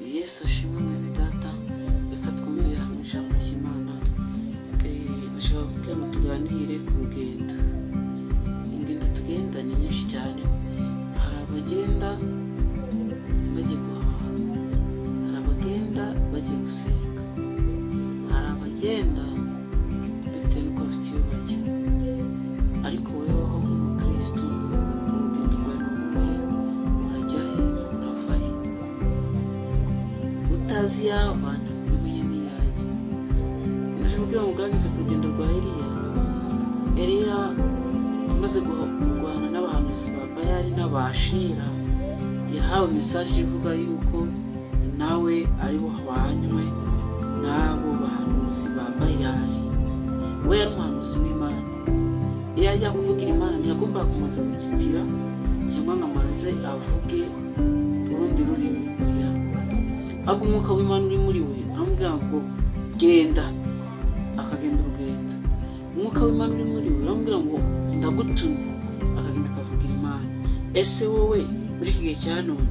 Yesu ashimwe. Mwene data, reka twumvire hamwe ijambo ry'Imana. Ndashaka kugira ngo tuganire ku rugendo. Ingendo tugenda ni nyinshi cyane. Hari abagenda bagiye guhaha, hari abagenda bagiye gusenga, hari abagenda bitewe n'uko bafite iyo bajya. Ariko woweho umukristo, urugendo rwawe ni uruhe? Urajya he? Urava he? Utazi iyo ava ntabwo amenya n'iyo ajya. Ndashaka kugira ngo uganirize ku rugendo rwa Eliya. Eliya amaze kurwana n'abahanuzi ba Bayali n'Abashera, yahawe message ivuga yuko nawe ari buhwanywe n'abo bahanuzi ba Bayali. We yari umuhanuzi w'Imana. Iyo ajya kuvugira Imana, ntiyagombaga kumaza gutitira cyangwa ngo amaze avuge urundi rurimi. Oya, ahubwo umwuka w'Imana uri muri we aramubwira ngo genda, akagenda urugendo. Umwuka w'Imana uri muri we aramubwira ngo ndagutumye, akagenda akavugira Imana. Ese wowe muri iki gihe cya none,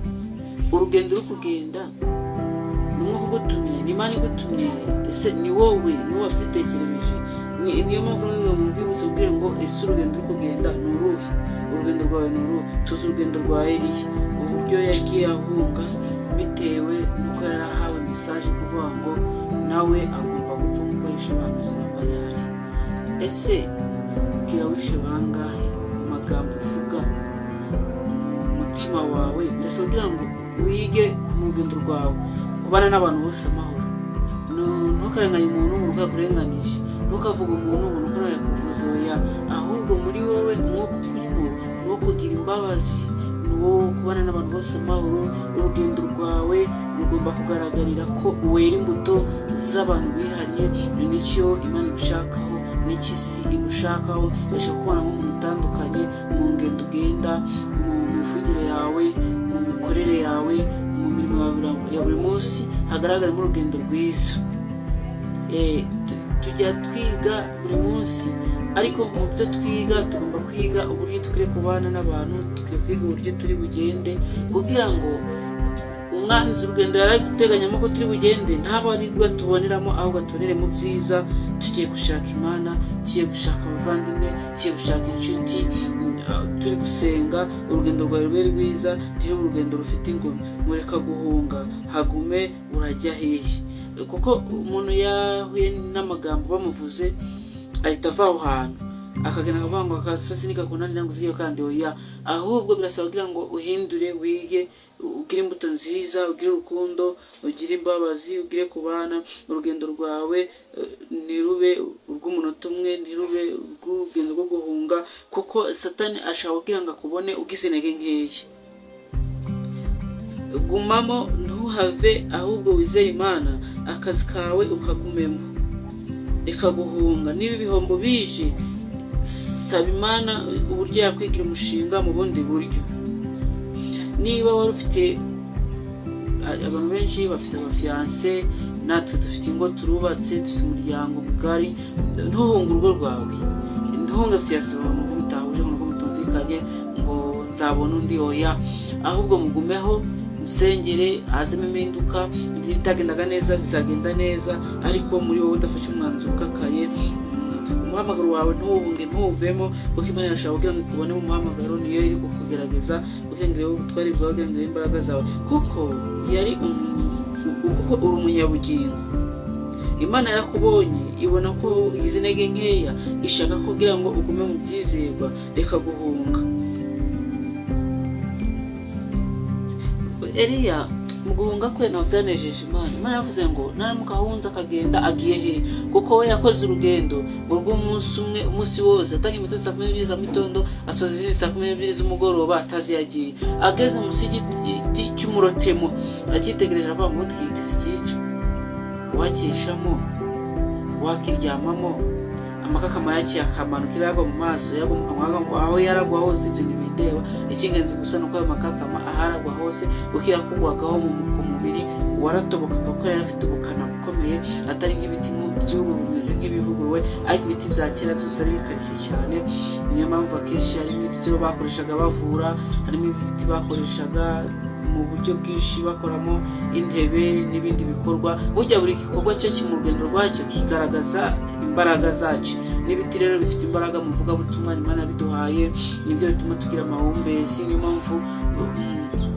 urugendo uri kugenda ni umwuka ugutumye? Ni Imana igutumye? Ese ni wowe, ni wowe wabyitekerereje? Niyo mpamvu rero mu bwibutso ubwire ngo ese urugendo uri kugenda ni uruhe? Urugendo rwawe ni uruhe? Tuzi urugendo rwa Eliya, uburyo yagiye ahunga bitewe n'uko yari ahawe message kuvuga ngo nawe agomba gupfa kuko yishe abahanuzi ba Bayali. Ese bwira, wishe bangahe mu magambo uvuga, mu mutima wawe? Mbese kugira ngo wige mu rugendo rwawe kubana n'abantu bose amahoro. Ntukarenganye umuntu ngo nuko yakurenganije, ntukavuge umuntu ngo nuko nawe yakuvuze. Oya, ahubwo muri wowe umwuka ukurimo ni uwo kugira imbabazi, ni uwo kubana n'abantu bose amahoro. Urugendo rwawe rugomba kugaragarira ko wera imbuto z'abantu bihannye. Nicyo Imana igushakaho, n'icyo isi igushakaho. Irashaka kubona nk'umuntu utandukanye mu ngendo ugenda, mu mivugire yawe, mu mikorere yawe, mu mirimo yawe ya buri munsi, hagaragaramo urugendo rwiza. Tujya twiga buri munsi, ariko mu byo twiga tugomba kwiga uburyo dukwiye kubana n'abantu, dukwiye kwiga uburyo turi bugende kugira ngo umwanzi urugendo yari ari guteganyamo ko turi bugende ntabwo ari rwo tuboneramo, ahubwo tubonere mu byiza. Tugiye gushaka Imana, tugiye gushaka abavandimwe, tugiye gushaka inshuti, turi gusenga. Urugendo rwawe rube rwiza, ntirube urugendo rufite ingumi. Mureka guhunga, hagume. Urajya hehe? Kuko umuntu yahuye n'amagambo bamuvuze, ahita ava aho hantu akagenda akavuga ngo agasozi nikakunanira ngo uzigeyo kandi. Oya, ahubwo birasaba kugira ngo uhindure, wige, ugire imbuto nziza, ugire urukundo, ugire imbabazi, ugire kubana. Urugendo rwawe ntirube urw'umunota umwe, ntirube urw'urugendo rwo guhunga, kuko Satani ashaka kugira ngo akubone ugize intege nkeya. Gumamo, ntuhave, ahubwo wizere Imana, akazi kawe ukagumemo. Reka guhunga. Niba ibihombo bije, saba Imana uburyo yakwigira umushinga mu bundi buryo. Niba wari ufite, abantu benshi bafite abafiancé, natwe dufite ingo, turubatse, dufite umuryango mugari. Ntuhunge urugo rwawe, ntuhunge fiancé wawe ngo mutahuje, ngo mutumvikanye, ngo nzabona undi. Oya, ahubwo mugumeho, musengere hazemo impinduka. Ibyo bitagendaga neza bizagenda neza, ariko muri wowe udafashe umwanzuro ukakaye. Umuhamagaro wawe ntuwuhunge, ntuwuvemo, kuko Imana irashaka kugira ngo ikubone mu muhamagaro. Niyo iri kukugerageza kugira ngo irebe ubutwari bwawe, kugira ngo irebe imbaraga zawe, kuko yari kuko uri umunyabugingo. Imana yarakubonye, ibona ko ugize intege nkeya, ishaka kugira ngo ugume mu byizerwa. Reka guhunga. Eliya mu guhunga kwe ntabwo byanejeje Imana. Imana yavuze ngo naramuka ahunze akagenda, agiye he? Kuko we yakoze urugendo ngo rw'umunsi umwe, umunsi wose, atanga imitozo saa 12 za mitondo, asoza izindi saa 12 z'umugoroba, atazi iyo agiye. Ageze munsi y'igiti cy'umurotemo, akitegereje aravuga ngo ubundi iki giti si cyica, wakishamo, wakiryamamo, amakakama yaciye akamanuka, iragwa mu maso, yagwa mu kanwa, yagwa aho yaragwa hose, ibyo ntibindeba. Icy'ingenzi gusa ni uko ayo makakama aharagwa hose, uko yakugwagaho ku mubiri. Waratobokaga kuko yari afite ubukana bukomeye, atari nk'ibiti by'ubu bimeze nk'ibivuguruwe, ariko ibiti bya kera byose ari bikarishye cyane. Niyo mpamvu akenshi harimo ibyo bakoreshaga bavura, harimo ibiti bakoreshaga mu buryo bwinshi bakoramo intebe n'ibindi bikorwa. Burya buri gikorwa cyo mu rugendo rwacyo kigaragaza imbaraga zacyo. N'ibiti rero bifite imbaraga mu vugabutumwa Imana yabiduhaye, nibyo bituma tugira amahumbezi. Niyo mpamvu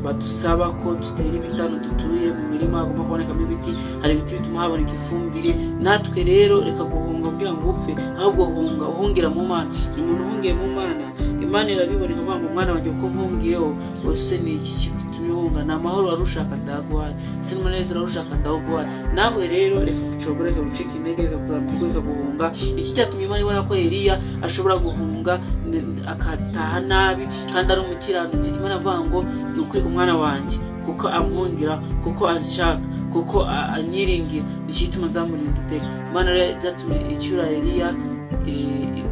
badusaba ko dutera ibiti hano dutuye, mu mirima hagomba kubonekamo ibiti. Hari ibiti bituma haboneka ifumbire. Natwe rero reka guhunga kugira ngo upfe, ahubwo hunga uhungira mu Mana. Umuntu uhungiye mu Mana, Imana irabibona ikavuga ngo: "Mwana wanjye, uko mpungiyeho wese, ni iki gitumye uhunga? Ni amahoro wari ushaka, ndaguhaye, si n'umunezero wari ushaka, ndawuguhaye." Nawe rero reka gucogora, reka gucika intege, reka kurambirwa, reka guhunga. Iki cyatumye Imana ibona ko Eliya ashobora guhunga akataha nabi kandi ari umukiranutsi. Imana avuga ngo: "Ni ukuri umwana wanjye, kuko ampungira, kuko anshaka, kuko anyiringira, nicyo gituma nzamurinda iteka." Imana rero byatumye icyura Eliya,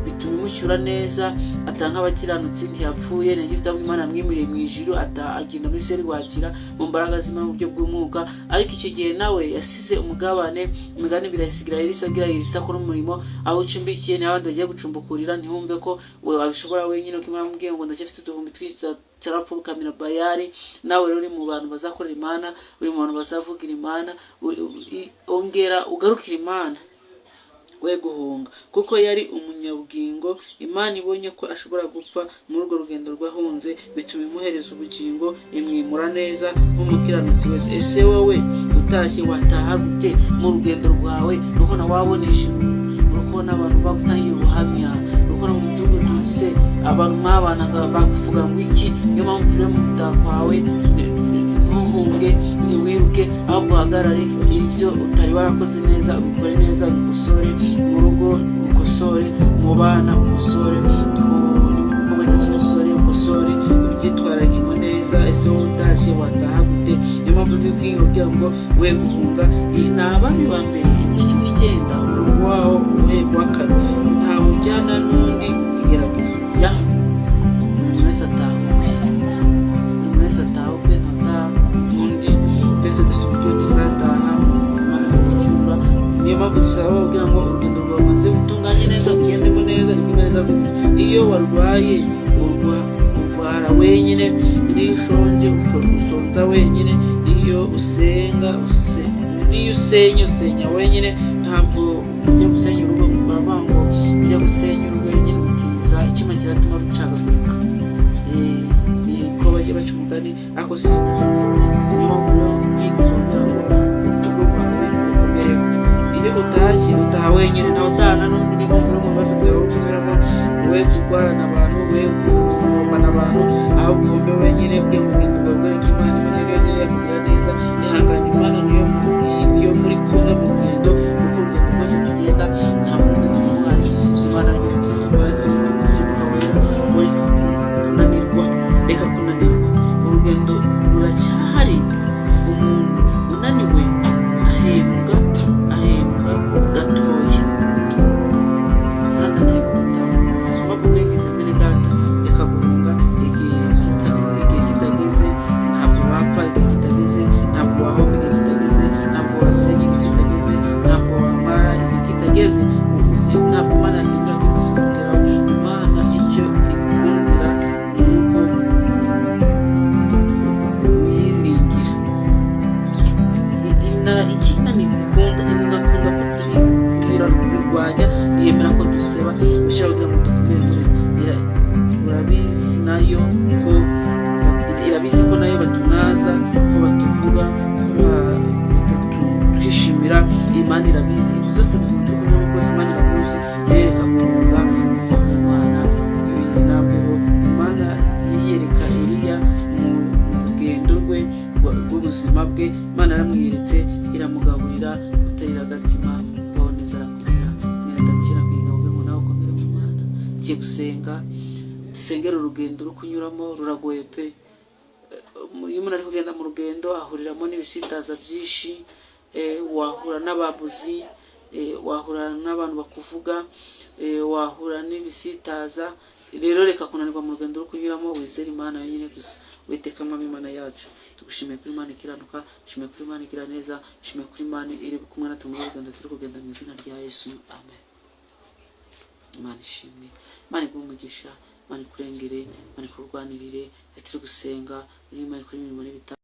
bituma imushyura neza, atanga abakiranutsi, ntiyapfuye, ntiyagize udabwo. Imana yamwimuriye mu ijuru, agenda muri serwakira mu mbaraga z'Imana mu buryo bw'umwuka. Ariko icyo gihe nawe yasize umugabane, imigabane ibiri ayisigira Elisa, agira Elisa akora umurimo. Aho ucumbikiye niho abandi bagiye gucumbukurira. Ntiwumve ko we wabishobora wenyine, kuko Imana yamubwiye ngo: "Ndacyafite uduhumbi twinshi tutarapfukamira Bayali." Nawe rero uri mu bantu bazakorera Imana, uri mu bantu bazavugira Imana, ongera ugarukire Imana, we guhunga. Kuko yari umunyabugingo, Imana ibonye ko ashobora gupfa muri urwo rugendo rwahunze, bituma imuhereza ubugingo, imwimura neza nk'umukiranutsi wese. Ese wowe utashye wataha gute mu rugendo rwawe? Urabona wabona ijuru, uri kubona abantu bagutangira ubuhamya, uri kubona mu mudugudu se abantu mwabanaga bakuvuga ngo iki? Niyo mpamvu rero mu gutaha kwawe ntuhunge, ntiwiruke, ahubwo uhagarare. Ibyo utari warakoze neza ubikore neza, ubikosore mu rugo, ukosore mu bana, ukosore ku mukobwa cyangwa se umusore, ukosore ubyitwararikemo neza. Ese wowe utashye wataha gute? Niyo mpamvu ndi kwiga kugira ngo we guhunga. Iyi ni Abami ba Mbere ibice 19, umurongo wawo uhembwa wa kane: "Ntawe ujyana n'undi mu kigeragezo." Ya buri wese ataha ukwe, buri wese ataha ukwe, ntataha n'undi. Twese dufite uburyo tuzataha, Imana iraducyura. Niyo mpamvu dusaba kugira ngo urugendo rwawe umaze gutunganye neza, ugendemo neza, niko Imana izavuga. Iyo warwaye urwara wenyine, iyo ushonje usonza wenyine, iyo usenga niyo usenya usenya wenyine. Ntabwo ujya gusenya urugo, baravuga ngo ujya gusenya urugo wenyine utiza icyuma kiratuma rucagagurika. Niko bajya baca umugani, ariko si niyo mpamvu rero kwiga kugira ngo urugo rwawe rukomereho. Iyo utashye utaha wenyine, ntawe utahana n'undi. Niyo mpamvu uri mu bibazo byawe uri kunyuramo, we kurwarana abantu, we guhombana abantu, ahubwo uhombe wenyine bwe mu rugendo rwawe bwereka Imana. Imana niyo niyo yakugira neza. Ihangane, Imana niyo muri kumwe mu rugendo, kuko urugendo rwose tugenda nta wundi muntu uhari usibye Imana nyine, usibye Imana nyine, usibye Umwuka Wera. Reka kunanirwa, reka kunanirwa, urugendo ruracyahari. Umuntu unaniwe ahembwa gatoya kandi anahembwa gutaha. Mpamvu mwigize mwene data, reka guhunga igihe kitageze. Ntabwo wapfa igihe kitageze, ntabwo wahomba igihe kitageze, ntabwo wasenya igihe kitageze, ntabwo wamara igihe kitageze, ntabwo Imana yahindura cyangwa se kugeraho. Imana icyo ikundira ni uko uyiringira. Icyo Imana ikunda, inakunda ko irarwanya, ntiyemera ko duseba, gushyira kugira ngo dukomere muri urabizi nayo ko irabizi ko nayo batumwaza, ko batuvuga, ko batatwishimira. Imana irabizi ibyo byose, ubuzima turi kunyuramo bwose Imana irabuzi. Rero reka guhunga mu Mana yinambeho. Imana yiyereka Eliya mu rugendo rwe rw'ubuzima bwe. Imana yaramwiyeretse, iramugaburira, mutarira agatsima, kubaho neza, arakomera. Mwene data, kwiga ngo nawe ukomere mu Mana. Tugiye gusenga, dusengere urugendo uri kunyuramo, ruragoye pe. Iyo umuntu ari kugenda mu rugendo ahuriramo n'ibisitaza byinshi. Wahura n'ababuzi, wahura n'abantu bakuvuga, wahura n'ibisitaza. Rero reka kunanirwa mu rugendo rwo kunyuramo, wizere Imana yonyine gusa. Witeka Mwami Imana yacu, tugushimiye kuri Imana ikiranuka, shimiye kuri Imana igira neza, shimiye kuri Imana iri kumwe natwe muri uru rugendo turi kugenda, mu izina rya Yesu, amen. Imana ishimwe, Imana iguhe umugisha, Imana ikurengere, Imana ikurwanirire. Turi gusenga, Imana ikora imirimo n'ibitabo.